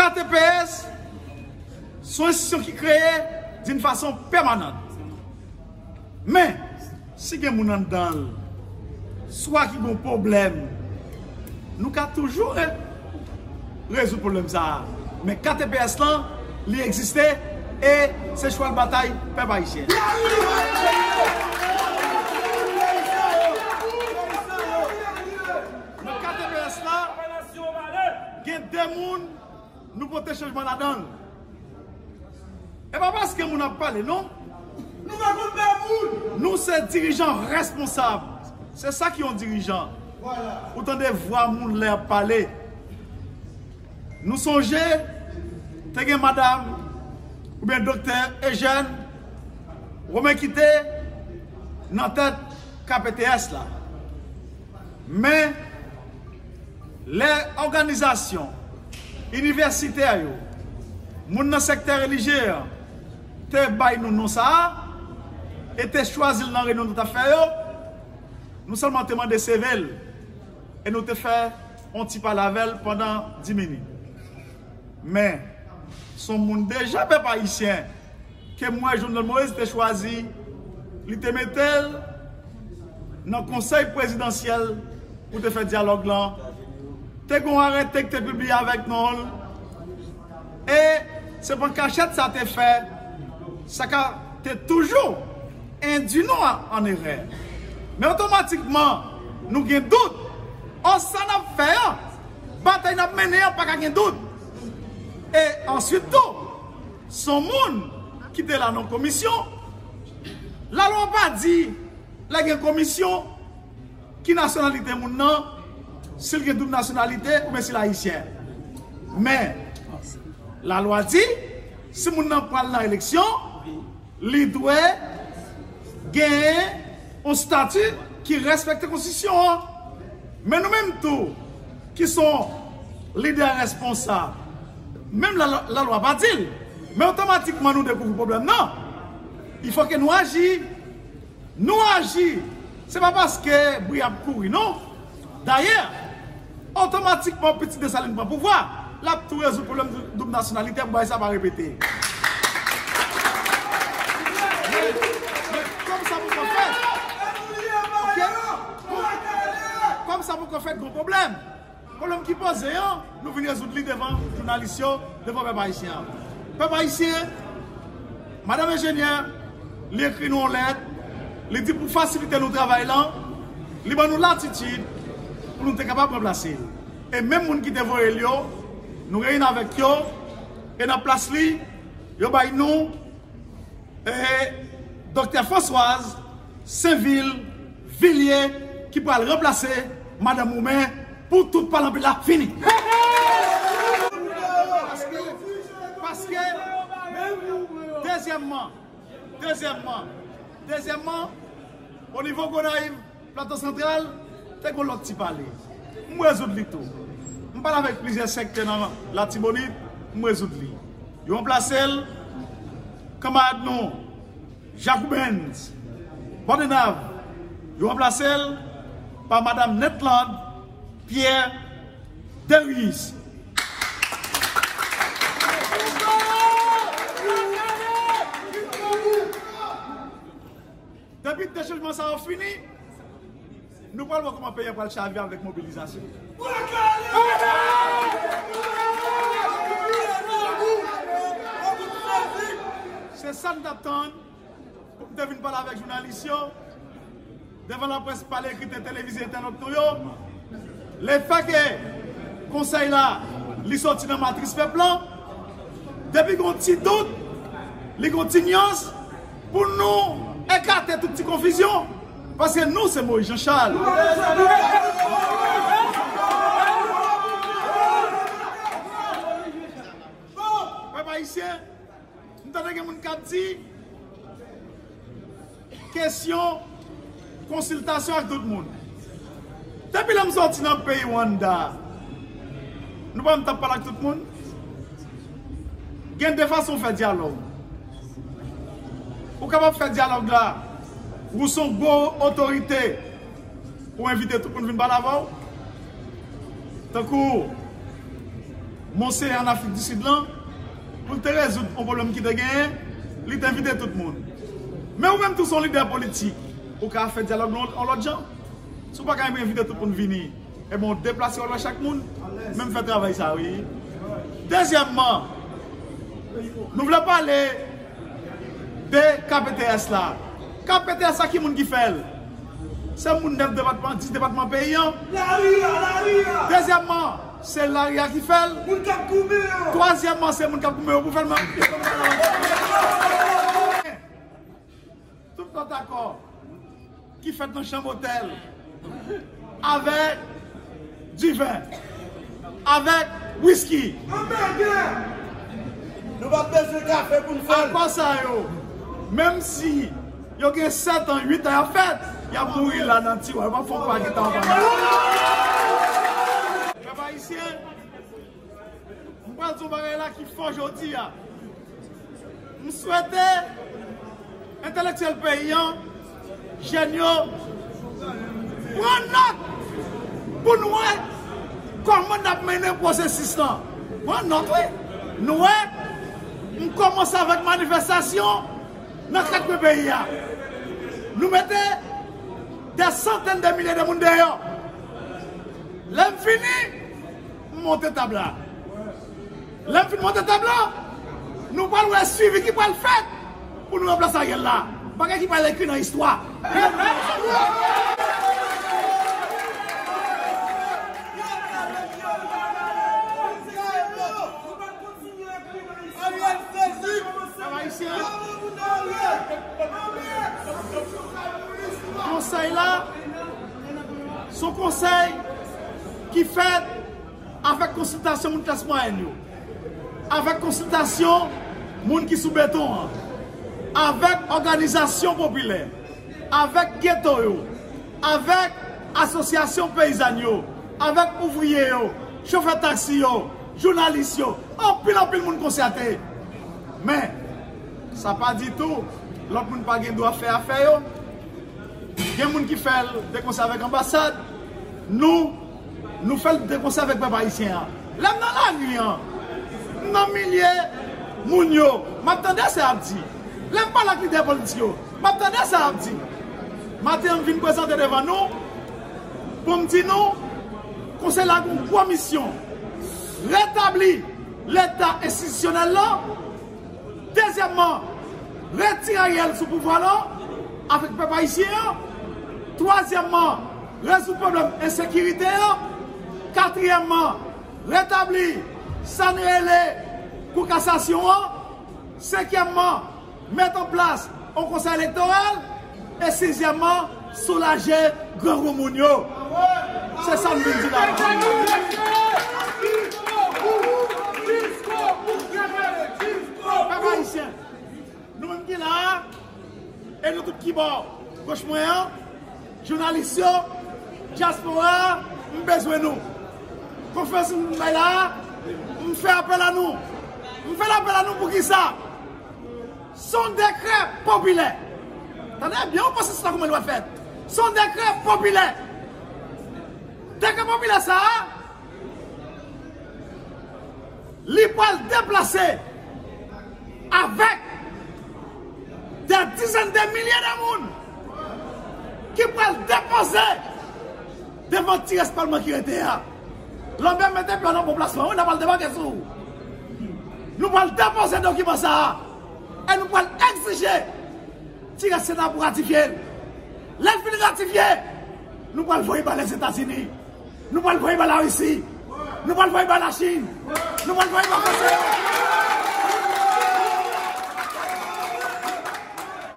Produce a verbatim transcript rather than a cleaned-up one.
K T P S se yon enstitisyon ki kreye d'une façon permanente. Men, si gen moun anndan l, swa ki gen pwoblèm, nou ka toujou re-, rezoud pwoblèm sa a. Men K T P S lan, li egziste e se chwal batay pèp ayisyen. Nan K T P S la, gen de moun nou pote chanjman ladan l. E pa paske moun ap pale, non. Nou pa konn pè moun. Nou se dirijan responsab. Se sa ki yon dirijan. Ou tande vwa moun lè y ap pale. Nou sonje, te gen madanm oubyen doktè Eugène Romain ki te nan tèt K P T S la. Men, lè òganizasyon inivèsitè yo, moun nan sektè relijye an, te bay nou non sa a, e te chwazi l nan reyinyon nou t ap fè yo, nou sèlman te mande seve l, e nou te fè yon ti pale avè l pandan dis minit. Men, se yon moun deja, pèp ayisyen, ke m wè Jovenel Moïse te chwazi, li te mete l nan konsèy prezidansyèl pou te fè dyalòg lan. Te gen yon arete ki te pibliye avèk non l. E se pa kachèt sa te fè, sa ka te toujou endui nou an, an erè. Men otomatikman, nou gen dout. Ò, sa n ap fè an, batay n ap mennen an, pa ka gen dout. E answit tou, se yon moun ki te la nan komisyon. Lalwa pa di, lè gen komisyon, ki nasyonalite moun nan, si l gen doub nasyonalite oubyen si l ayisyen. Men, lalwa di, si moun nan pral nan eleksyon, li dwe genyen yon estati ki respekte konstitisyon an. Men nou menm tou, ki se yon lidè responsab, menm la, lalwa pa di l, men otomatikman nou dekouvri pwoblèm nan. Il faut que nou aji. Nou aji. Se pa paske bri ap kouri, non. Dayè, otomatikman pitit Desalin pran pouvwa, l ap tou rezoud pwoblèm doub nasyonalite pou bagay sa pa repete. Men, men kòm sa poko fèt, ok? Kòm sa poko fèt, gon pwoblèm. Pwoblèm ki poze an, nou vin rezoud li devan jounalis yo, devan pèp ayisyen an. Pèp ayisyen, madanm enjenyè, li ekri nou yon lèt, li di pou fasilite nou travay lan, li ban nou latitid pou nou te kapab ranplase l. E menm moun ki te voye l yo, nou reyini avèk yo, e nan plas li, yo bay nou e Doktè Françoise Sainvil Villiers ki pral ranplase madanm Roumen pou tout palanpil la fini. Paske, paske, dezyèmman, dezyèmman, dezyèmman, o nivo Gonayiv, Plato Santral, te gon lòt ti pale. M rezoud li tou. M pale avèk plizyè sektè nan Latibonit, m rezoud li. Yo ranplase l, kanmarad nou, Jacques Rubens, Bordenave, yo ranplase l pa madanm Netland Pierre Derius. Depi de chanjman sa yo fini, nou pral wè kòman peyi a pral chavire avèk mobilizasyon. Se sa n t ap tann pou m te vin pale avèk jounalis yo, devan laprès, pale, ekri, te televize, entènòt nou yo. Lefètke konsèy la, li soti nan matris pèp lan, depi gon ti dout, li gon ti nyans, pou nou ekate tout ti konfizyon, paske nou se Moïse Jean Charles. Pèp ayisyen, m tande gen moun k ap di kesyon konsiltasyon ak tout moun. Depi lè m soti nan peyi Rwanda, nou pa wè m t ap pale ak tout moun? Gen de fason w fè dyalòg. Ou kapab fè dyalòg la, ou se yon gwo otorite, ou envite tout moun vin pale avè w. Tankou Monseyè an Afrik di Sid lan, pou l te rezoud yon pwoblèm ki te genyen, li te envite tout moun. Men ou menm tou se yon lidè politik, ou ka fè dyalòg lan yon lòt jan. Si w pa ka envite tout moun vini, ebyen w deplase w al wè chak moun, men m fè travay sa wi. Dezyèmman, nou vle pale de K P T S la. K P T S la, ki moun ki fè l? Se moun nèf depatman, dis depatman peyi an. Lari a, lari a. Dezyèmman, se lari a ki fè l. Moun k ap goumen yo. Twazyèmman, se moun k ap goumen yo pou fè l. Tout lòt akò ki fèt nan chanm otèl avèk diven, avèk wiski. Anmède! Nou pa bezwen kafe pou n fè l. Akò sa yo, menm si yo gen sèt an, uit an y ap fèt, y ap mouri la nan tiwa. Yo p ap fè yon pa gen tan anba. Pèp ayisyen, m pral di yon bagay la ki fò jodi a. M swete entelektyèl peyi an, jèn yo, pran nòt pou n wè kòman n ap mennen pwosesis lan. Pran nòt, wi. Nou wè, m kòmanse avèk manifestasyon nan kat kwen peyi a. Nou mete dè santèn de milye de moun deyò. Lè m fini, m monte tab la. Lè m fin monte tab la, nou pral wè swivi ki pral fèt pou nou ranplase Ariel la. Bagay ki pral ekri nan istwa. Pèp ayisyen, konsèy la, se yon konsèy ki fèt avèk konsiltasyon moun klas mwayèn yo, avèk konsiltasyon moun ki sou beton an, avèk òganizasyon popilè, avèk geto yo, avèk asosyasyon peyizàn yo, avèk ouvriye yo, chofè taksi yo, jounalis yo, anpil, anpil moun konsète. Men, sa pa di tou, lòt moun pa gen dwa fè afè yo. Gen moun ki fè l de konsè avèk anbasad. Nou, nou fè l de konsè avèk pèp ayisyen an. Lè m nan lari an, m nan milye moun yo, m ap tande sa y ap di. Lè m pale ak lidè politik yo, m ap tande sa y ap di. Maten an, m vin prezante devan nou pou m di nou, konsèy la gen yon gwo misyon, retabli Leta enstitisyonèl la. Dezyèmman, retire Ariel sou pouvwa la avèk pèp ayisyen an. Twazyèmman, rezoud pwoblèm ensekirite an. Katriyèmman, retabli sa n rele Kou Kasasyon an. Senkyèmman, met an plas yon konsèy elektoral. E sizyèmman, soulaje grangou moun yo. Se sa m vin di la. Pèp ayisyen, nou menm ki la a, e nou tout ki bò goch mwen an, jounalis yo, dyaspora a, m bezwen nou. Konferans m bay la a, m fè apèl a nou. M fè l apèl a nou poukisa? Se yon dekrè popilè. Tande byen, yon pwosesis la kòman l dwe fèt. Se yon dekrè popilè. Dekrè popilè sa a, li pral deplase avèk dè dizèn de milye de moun ki pral depoze devan ti rès palman ki rete a. Lanbè mete pye nan bon plasman, wi, n a pral debake sou ou. Nou pral depoze dokiman sa a. E nou pral egzije ti rès Sena pou ratifye l. Lè l fin ratifye, nou pral voye ba Lèzetazini. Nou pral voye ba Larisi. Nou pral voye ba Lachin. Nou pral voye ba Franse.